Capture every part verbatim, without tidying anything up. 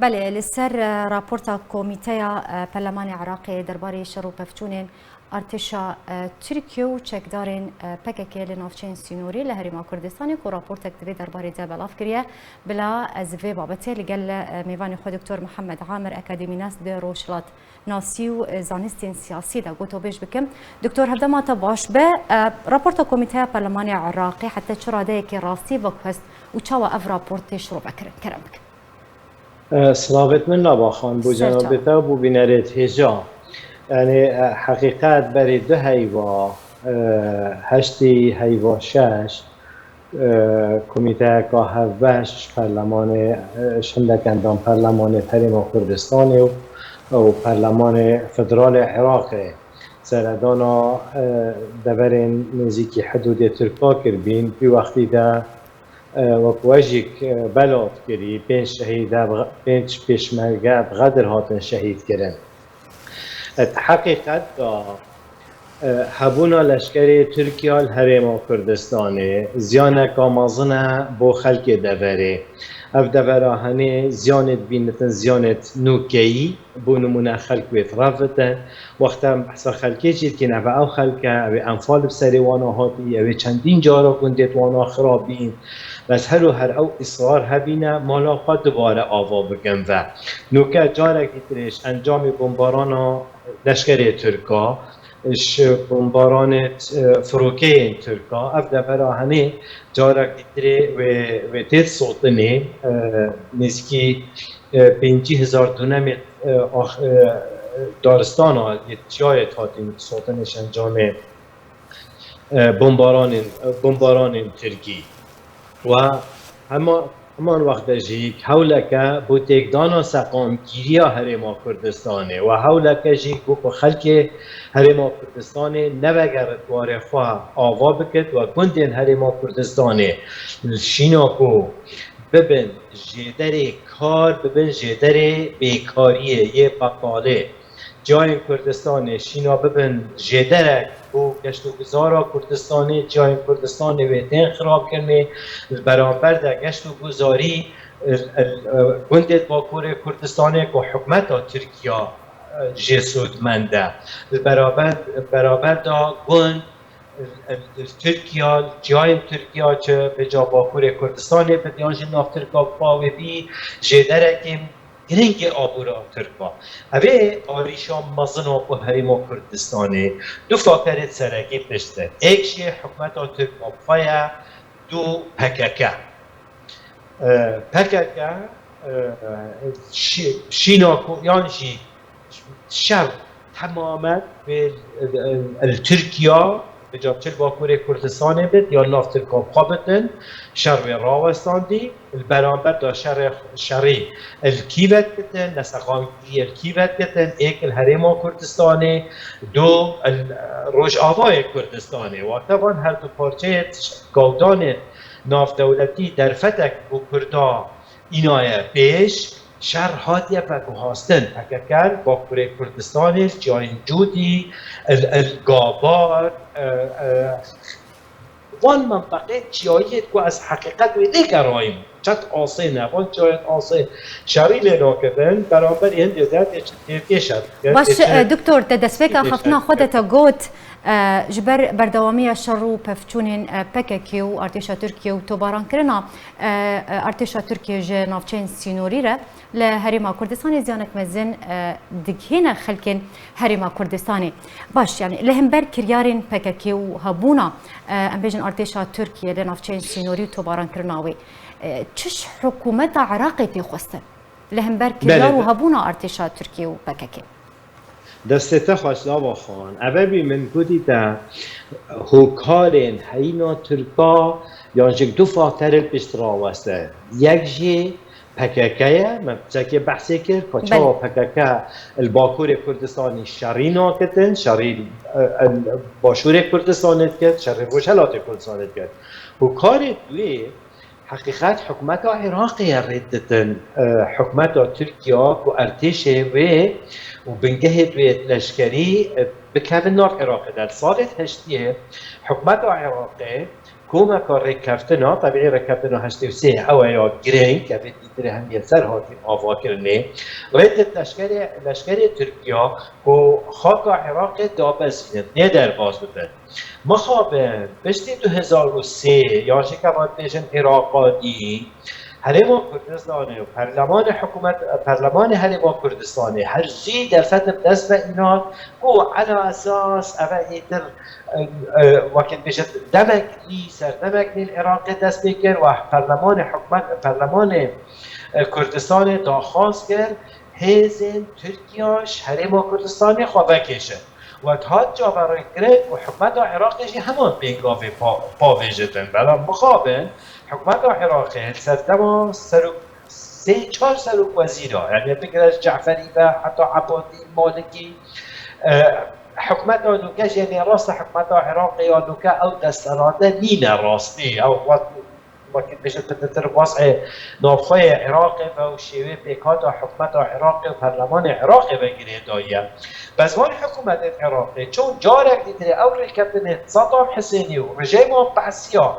Belê, li ser, e, raporta Komîteya, e, Perlemanê Iraqê derbarê şer û pevçûnên artêşa, e, Tirkiye û çekdarên, e, P K K li navçeyên sînorî li Herêma Kurdistanê ku raportek di vê derbarê de belav kiriye, bila ez vê babetê li gel, e, mêvanê xwe Doktor Mihemed Amir, akademînas di rojhilat nasî û, e, zanistên siyasî de gotobêj bikim. Doktor, hevdema te baş be. E, raporta Komîteya Perlemanê Iraqê heta çi radeyekê rastî veguhest û çawa ev raport tê şirovekirin? Kerem bikin. E, silavêt min Lava Xan, bo Ser çav. cenabê te û bo bînerêt hêja. Yanî, e, heqîqet berê du heyva, e, heştî heyva şeş, e, komîteyeka hevbeş ji perlemanê, e, ji hindek endam perlemanê Herêma Kurdistanê û, û perlemanê federalê Iraqê seredana, e, deverên nêzîkî hidûdê Tirka kirbîn. Wî wextî de, e, wek we jî, e, belav kirî, pênc şehîde, pênc pêşmerge bi Xedir hatin şehîd kirin. Di heqîqet de, e, hebûna leşkerê Tirkiya li Herêma Kurdistanê ziyaneka mezin e bo xelkê deverê. Ev devera henê ziyanê dibînitin, ziyanêt nûkeyî, bo nimûne xelk wê rev bitin. Wexta em behsa xelkê jî dikin, ev ew xelk e, ew ê enfal bi serê wana hatî, ew ê çendîn cara gundêt wana xirabîn. Bes her û her ew israr hebîne, mala xwe dubare ava bikin ve. Nûke carekî tirê ji encamê bombarana leşkerê Tirka, ji bombaranê, e, firokeyên Tirka, ev devera henê carekî tirê wê, wê têt sotinê, e, nêzîkî, e, pêncî hezar dûnemê, e, ax-, e, daristana yê çiyayê hatin sotinê ji encamê, e, bombaranên, e, bombaranên Tirkî. Wa hema, heman wextde jî hewleke bo têkdana seqamgîriya Herêma Kurdistanê, wa hewleke jî bo ku xelkê Herêma Kurdistanê nevegerit warê xwe ava bikit, wa gundên Herêma Kurdistanê şîna ku bibin jêderê kar, bibin jêderê bêkariyê, yê betalê. Ciyayên Kurdistanê şîna bibin jêderek bo geştoguzara Kurdistanê, ciyayên Kurdistanê wê tên xirabkirinê, li beramber de geştoguzarî, e, e, gundê Bakurê Kurdistanê ku hikûmeta Tirkiya, e, jê sûdmend e. Li beraber, beraber de gund, e, e, Tirkiya, ciyayên Tirkiya çi vêca Bakurê Kurdistanê bit yan jî nav Tirka bi xwe wê bî jêderekê giringê abûra Tirka. Ev ê arîşa mezin a ku Herêma Kurdistanê du faktorê serekî pişt in. Êk jî hikûmeta Tirka bi xwe ye, du P K K. E, P K K, e, şî-, şîna ku yan jî şer temamen wê, e, e, li Tirkiya, vêca çi li Bakurê Kurdistanê bit, ya nav Tirka bi xwe bitin, şer wê rawestandî, li beramber de şerê, şerî li kî ve dikitin, neseqamgiriyê li kî ve dikitin, êk li Herêma Kurdistanê, du li Rojavayê Kurdistanê. Wate van her du parçeyê gavdanê navdewletî derfetek bo Kurda înaye pêş, şer hatiye veguhastin. P K K li Bakurê Kurdistanê, li ciyayên Cûdî, li, li Gabar, e, e, van menteqê çiyayiyê ku ez heqîqet wê lê gerayim. Çet asê ne, van ciyayên asê şerî lê nakirin, beramberî hindê de tê, tê, tê şer dikin, Baş, tê çi, e, doktor, te destpêka tê şer xeftina xwe de dikin. Te got, e, ji ber berdewamiya şer û pevçûnên, e, P K K û artêşa Tirkiye û tobaran kirina, e, e, artêşa Tirkiye ji navçeyên sînorî re li Herêma Kurdistanê ziyanek mezin, e, digihîne xelkên Herêma Kurdistanê. Baş, yanî li hember kiryarên P K K û hebûna, e, em bêjin artêşa Tirkiye li navçeyên sînorî û tobaran kirina wê, e, çi ji hikûmeta Iraqê tê xwestin? Li hember Belê, kiryar û be- hebûna artêşa Tirkiye û P K K. Destê te xweş Lava Xan. Eve bî min gotî te hokarên heyîna Tirka yan jî du faktorê pişt raweste. Yek jî P K K ye, me piçekê behsê kir, ku Belê. çawa P K K li Bakurê Kurdistanê şerî nakitin, şerî, e, e, Başûrê Kurdistanê dikir, şerî Rojhelatê Kurdistanê dikir. Hokarê wê Heqîqet hikûmeta Iraqê ye rê ditin, e, hikûmeta Tirkiya ku ertêşê wê û bingehê wê leşkerî, e, bikevin nav Iraqê de. Li salê heştiyê hikûmeta Iraqê Komeka rêkeftina, tebîî rêkeftina heştê û sê ew e ya girîng, evê dîtirê hemiyê ser hatîn avakirinê. Rêdit leşkerê, leşkerê Tirkiya ku xaka Iraqê dabezînin, nê derbas bibin. Mixabin, piştî du hezar û sê, yan jî keva dibêjin Iraqa dî, Herêma Kurdistanê û perlemanê hikûmet, perlemanê Herêma Kurdistanê her jî derfet bi dest ve înan ku ela esas eve êtir, e, e, wekî dibêjin demek nî, serdemek nî li Iraqê dest pê kir û perlemanê hikûmet, perlemanê, e, Kurdistanê daxwaz kir, hêzên Tirkiya ji Herêma Kurdistanê xwe vekêşin. Wek hat çaverêkirin ku hikûmeta Iraqê jî heman pêngavê pa-, pavêjin. Belam mixabin, hikûmeta Iraqê li serdema serok-, sê çar serokwezîra, yanî bigire ji Ceferî ve heta Ebadî, Malikî, e, hikûmeta nûke jî, yanî rast e, hikûmeta Iraqê ya nûke ew desthilate nîne rastî. Ew wek Wekî dibêje, tu ditir wez'ê navxweyê Iraqê ve û şêwê pêkhata hikûmeta Iraqê û perlemanê Iraqê ve girêdayî ye. Bes van hikûmetên Iraqê çûn carek dîtirê ew rêkeftinê Sedam Hisênî û rejîma Be'siya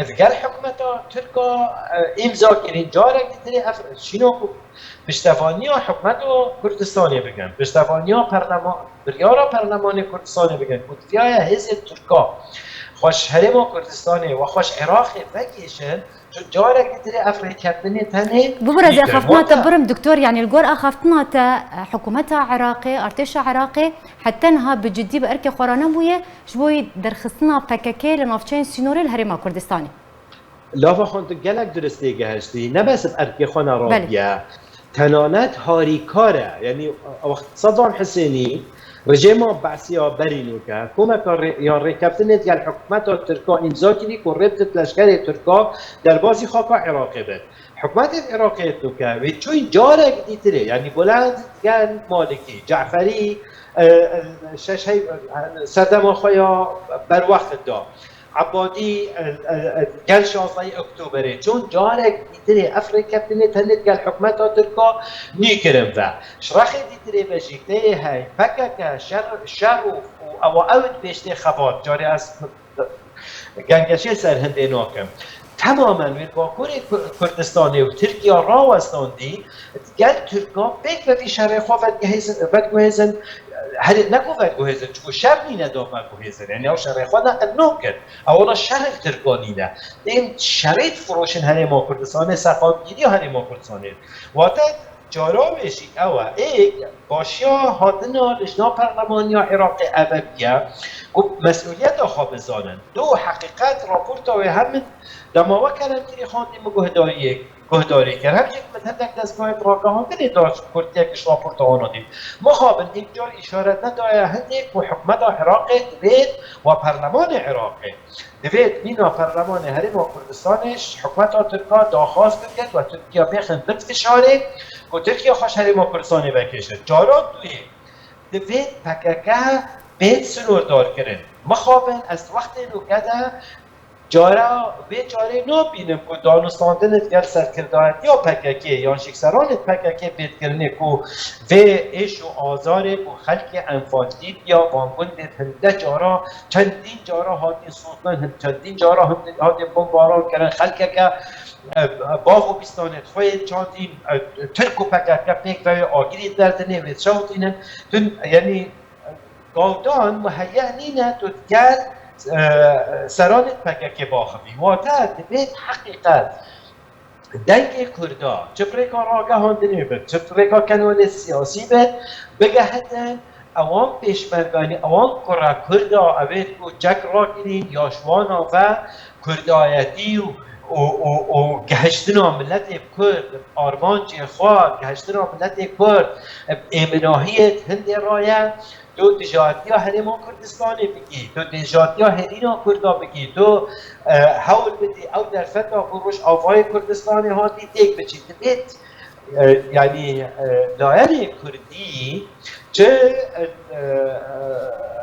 digel hikûmeta Tirka, e, îmza kirîn, carek dîtirê ev şîna ku piştevaniya hikûmeta Kurdistanê bikin, piştevaniya perlema-, biryara perlemanê Kurdistanê bikin ku diviyaye hêzên Tirka xwe ji Herêma Kurdistanê we xwe ji Iraqê vekêşin, tu carek dîtirê ev rêkeftinê tenê Bibûre ez ê axaftina te birim, doktor, yanî li gor axaftina te, e, hikûmeta Iraqê, artêşa Iraqê heta niha bi cidî bi erkê xwe re nebûye ji bo derxistina P K K li navçeyên sînorê li Herêma Kurdistanê. Lava xwe tu gelek dirist têgehiştî. Ne bes bi erkê xwe ne Belê. rabiye. Tenanet harîkar e. Yanî, wext Sedam Hisênî, rejîma Be'siya berî nûke, komeka rê-, ya rêkeftinê digel hikûmeta Tirka îmza kirî ku rê bidit leşkerê Tirka derbasî xaka Iraqê bit. Hikûmetên Iraqê nûke, wê çûyîn carek dîtirê, yanî Bulend digel Malikî, Ceferî, e, e, şeş hey, e, serdema xwe ya berwext da. Ebadî, e, e, e, gel şazdehê Oktoberê çûn, carek dîtirê ev rêkeftinê tenê digel hikûmeta Tirka nî kirin ve. Ji rexê dîtirê ve jî tê hey P K K şer, şer û, û ewa ew dibêjtê xebat. Carê ez gengeşê ser hindê nakim. Temamen wê Bakurê Ku-, Kurdistanê û Tirkiya rawestandî, digel Tirka pêk ve vî şerê xwe vediguhêzin, vediguhêzin, herê ne ku vediguhêzin, çiku şer nîne da veguhêzin, yanî ew şerê xwe neqil nakir. Ew wela şer li Tirka nîne. Êm şerê difiroşin Herêma Kurdistanê, seqamgîriya Herêma Kurdistanê. Wate cara wê jî ew e, ê başiya hatina lijna perlemaniya Iraqê eve biye ku mesûliyeta xwe bizanin. Du, heqîqet, raporta wê hem min dema we kerem kirî xwendî, min guhdariyê, guhdarî kir. Hem jî min hindek dezgehê ragihandinê da ji kurtiyek ji raporta wana dît. Mixabin îcar îşaret nedaye hindê ku hikûmeta Iraqê divêt we perlemanê Iraqê divêt mîna perlemanê Herêma Kurdistanê ji hikûmeta Tirka daxwaz bikin we Tirkiya bêxin bin fişarê ku Tirkiya xwe ji Herêma Kurdistanê vekêşin. Cara duyê divêt P K K bêt sînordarkirin. Mixabin ez wextê nûke de cara, vê carê nabînim ku danûstandinê digel serkirdayetiya P K K yan jî seranê P K K bêt kirinê ku vê êş û azarê ku xelkê Enfal dîtiya, van gundê hinde cara, çendîn cara hatin sotin, hin-, çendîn cara hin-, hatin bombaran kirin, xelkeke, e, bav û bîstanê xwe yê çandîn, e, Tirk û P K K pêk ve wê agirî derdinê wê çewtînin. Tun, yanî, Gavdan muheyye nîne tu digel, e, seranê P K K baxivî. Wate divêt heqîqet dengê Kurda, çi bi rêka ragihandinê be, çi bi rêka kenalê siyasî be, bigehitin ewan pêşmerganî, ewan kura Kurda, evê ku çek rakirîn ya ji wana ve Kurdayetî û, û, û, û gehiştina miletê Kurd, armancê xwe, gehiştina miletê Kurd, êminahiyê hindê raye, Tu dijatiya Herêma Kurdistanê bikî, tu dijatiya hêrîna Kurda bikî, tu, e, hewl bidî ew derfeta ku Rojavayê Kurdistanê hatî têk biçî. Divêt, e, yanî, e, layerê Kurdî çi, e, e,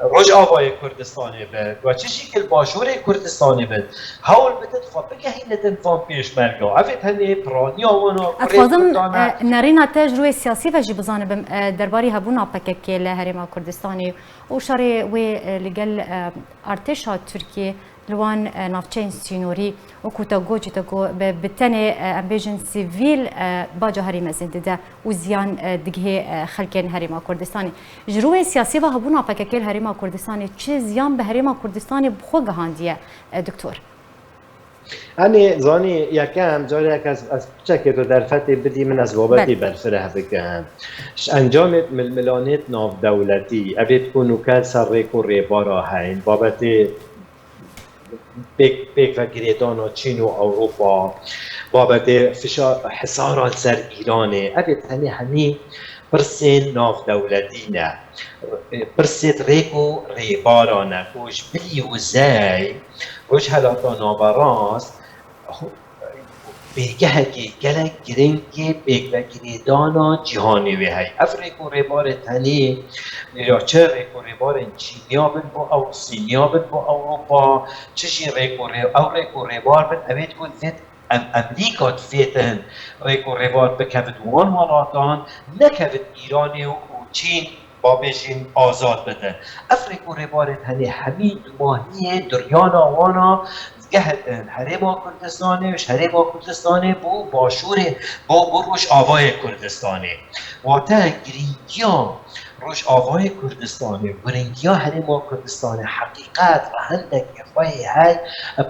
Rojavayê Kurdistanê be, we çi jî ki li Başûrê Kurdistanê be, hewl bidin xwe bigehînitin van pêşmerga. Ev ê tenê piraniya wan a Ez kurê dixwazim, Kurdan e, e, nerîna te ji rûyê siyasî ve jî bizanibim, e, derbarî hebûna P K K li Herêma Kurdistanê û şerê wê, e, li gel, e, artêşa Tirkiyê Li wan, e, navçeyên sînorî, wekû te got jî, te got bi, bi tenê, e, em bêjin sivîl, e, baca herî mezin dide û ziyan, e, digihê, e, xelkên Herêma Kurdistanê. Ji rûyê siyasî ve hebûna P K K li Herêma Kurdistanê çi ziyan bi Herêma Kurdistanê bi xwe gihandiye, e, Doktor? Em ê zanî, yekem carek ez, ez piçekê tu derfetê bidî min, ez babetê Belê. berfireh bikim. Ji encamê milmilanêt navdewletî, evê ku nûke ser rêk û rêbara heyn, babetê pêk, pêkvegirêdana Çîn û Ewropa, babetê fişa-, hisara li ser Îranê, evê tenê hemî pirsên navdewletî ne. Pirsêt rêk û rêbara ne ku ji bilî wizey Rojhelata Naverast pêgehekê gelek giring ê pêkvegirêdana cîhanê wê heye. Ev rêk û rêbarê tenê ya çi rêk û rêbarên Çîniya bin bo ew, Sîniya bin bo Ewropa, çi jî rêk û rê-, ew rêk û rêbar bin, ew ê ku vêt em-, Emerîka divêtin rêk û rêbar bikevin wan welatan, nekevin Îranê û Çîn, babêjin azad bidin. Ev rêk û rêbarên henê hemî dumahiyê duryana wana digehitin Herêma Kurdistanê û ji Herêma Kurdistanê bo Başûrê, bo, bo Rojavayê Kurdistanê. Wate girîngiya Rojavayê Kurdistanê, girîngiya Herêma Kurdistanê heqîqet ve hindekî xwe yê hey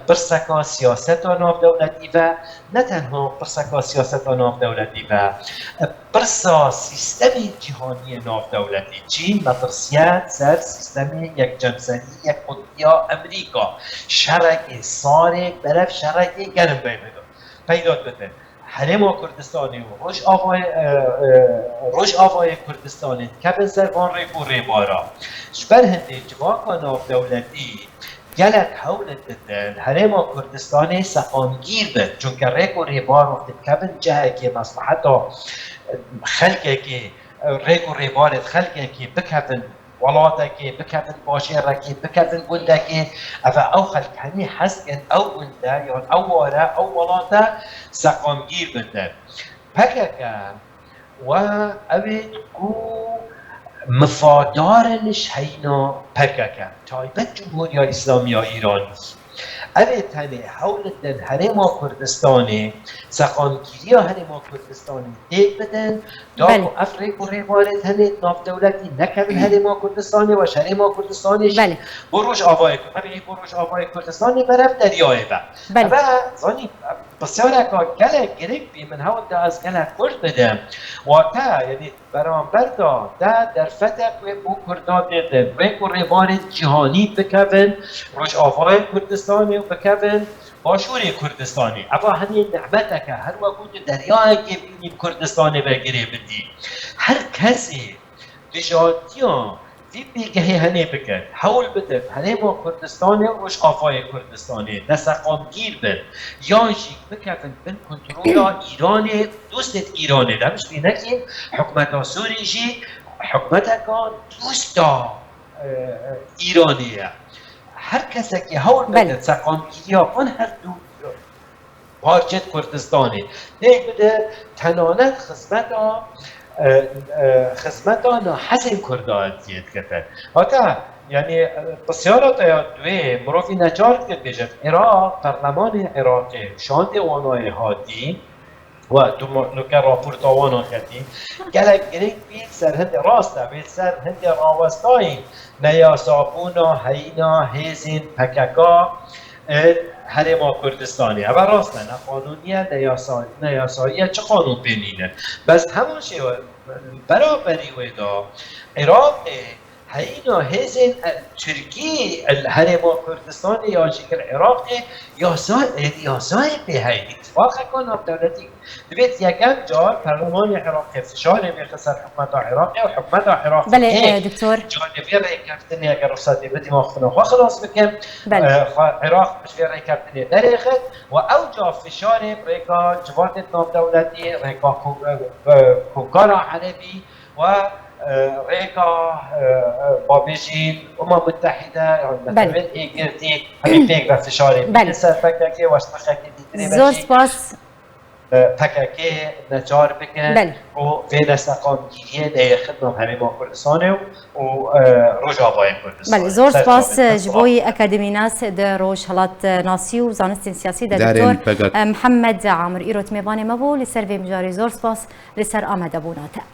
pirseka siyaseta navdewletî ve, ne tenha pirseka siyaseta navdewletî ve, pirsa sîstemên cîhaniyê navdewletî, Çîn metirsiye ser sîstemê yekcemserî, yekqutbiya Emerîka, şerekê sarê berev şerekê germ peyda, peyda dibin. Herêma Kurdistanê û Rojavayê, e, e, Rojavayê Kurdistanê dikevin ser van rêk û rêbara. Ji ber hindê civaka navdewletî gelek hewl didin Herêma Kurdistanê seqamgîr bin. Çunke rêk û rêbar wextê dikevin cihekê mesleheta xelkekê, rêk û rêbarê xelkekê bikevin welatekê, bikevin bajêrekê, bikevin gundekê, ev e ew xelk hemî hez dikin ew gunde yan ew ware, ew welate seqamgîr bidin. P K K we ew ê ku mifadar in ji heyna P K K, taybet Cumhuriya Îslamî ya Îranî. Ev ê tenê hewl didin Herêma Kurdistanê, seqamgîriya Herêma Kurdistanê têk bidin, da Belê. ku ev rêk û rêbarê tenê navdewletî nekevin Herêma Kurdistanê, we ji Herêma Kurdistanê jî Belê. bo Rojavayê Kur-, ev ê bo Rojavayê Kurdistanê berev deryayê ve. Belê. Ev e, zanî, Pisyareka gelek girîng bî, min hewl da ez gelek kurt bidim. Wate, yanî beramber da de derfetek wê bo Kurda dêtin, rêk û rêbarên cîhanî bikevin, Rojavayê Kurdistanê û bikevin Başûrê Kurdistanê. Eva henê nîmeteke, her wekû tu deryayekê bînî bi Kurdistanê ve girê bidî. Her kesê dijatiya vî pêgehê henê bikin, hewl bidin Herêma Kurdistanê û Rojavayê Kurdistanê neseqamgîr bin, yan jî bikevin bin kontrola Îranê, dostêt Îranê. Dem ji vî nekîn, hikûmeta Sûrî jî hikûmeteka dosta, e, Îranê ye. Her kesekî hewl Belê. bidin seqamgîriya van her du parçet Kurdistanê têk bide, tenanet xizmeta, e, e, xizmeta nahezên Kurda diyê dikete. Hata, yanî, e, pisyara te ya duê, mirovî neçar dike bêje, Iraq, perlemanê Iraqê, şandê wanayê hatî, we tu ma-, nuke raporta wana ketî, gelek girêng bî ser hindê rast e, wê ser hindê rawestayî neyasabûna heyîna hêzên P K K, e, Herêma Kurdistanê. Eve rast e, neqanûnî ye, neyasa-, neyasayî ye, çi qanûn pê nîne. Bes heman şêwe, beraberî wê de Iraqê heyîna hêzên, e, Tirkî, e, li Herêma Kurdistanê ya jî li Iraqê yasa, e, yasayê pê heye. Îtîfaqeka navdewletî Divêt yekem car perlemanê Iraqê fişarê bêxe ser hikûmeta Iraqê û hikûmeta Iraqê Belê, tê e, doktor. Car li vê rêkeftinê, eger ruxsatê bidî, ma xwina xwe xilas bikim. Belê. E, xwe, Iraq ji vê rêkeftinê derêxit û ew ca fişarê rêka civatên navdewletî, rêka ko-, e, e, Komkara Erebî û, e, rêka, e, e, babêjî Umem Mutehîde, yan Belê. Netewên Êkirtî, hemî pêk ve fişarê Belê. bidin ser P K K û ji rexekê dîtirê Zor ve jî spas. P K K neçar bike Belê. ku vê desteqa mîniyê neyê xidma herêma Kurdistanê û, û e, Rojavayê Kurdistanê. Belê, zor Ser spas çavê te, ji bo yî akademînas di rojhilat nasî û zanistên siyasî de Darên doktor P K K. Mihemed Amir îro mêvanê me bû. Li ser vê mijarê zor spas li ser amade bûna te.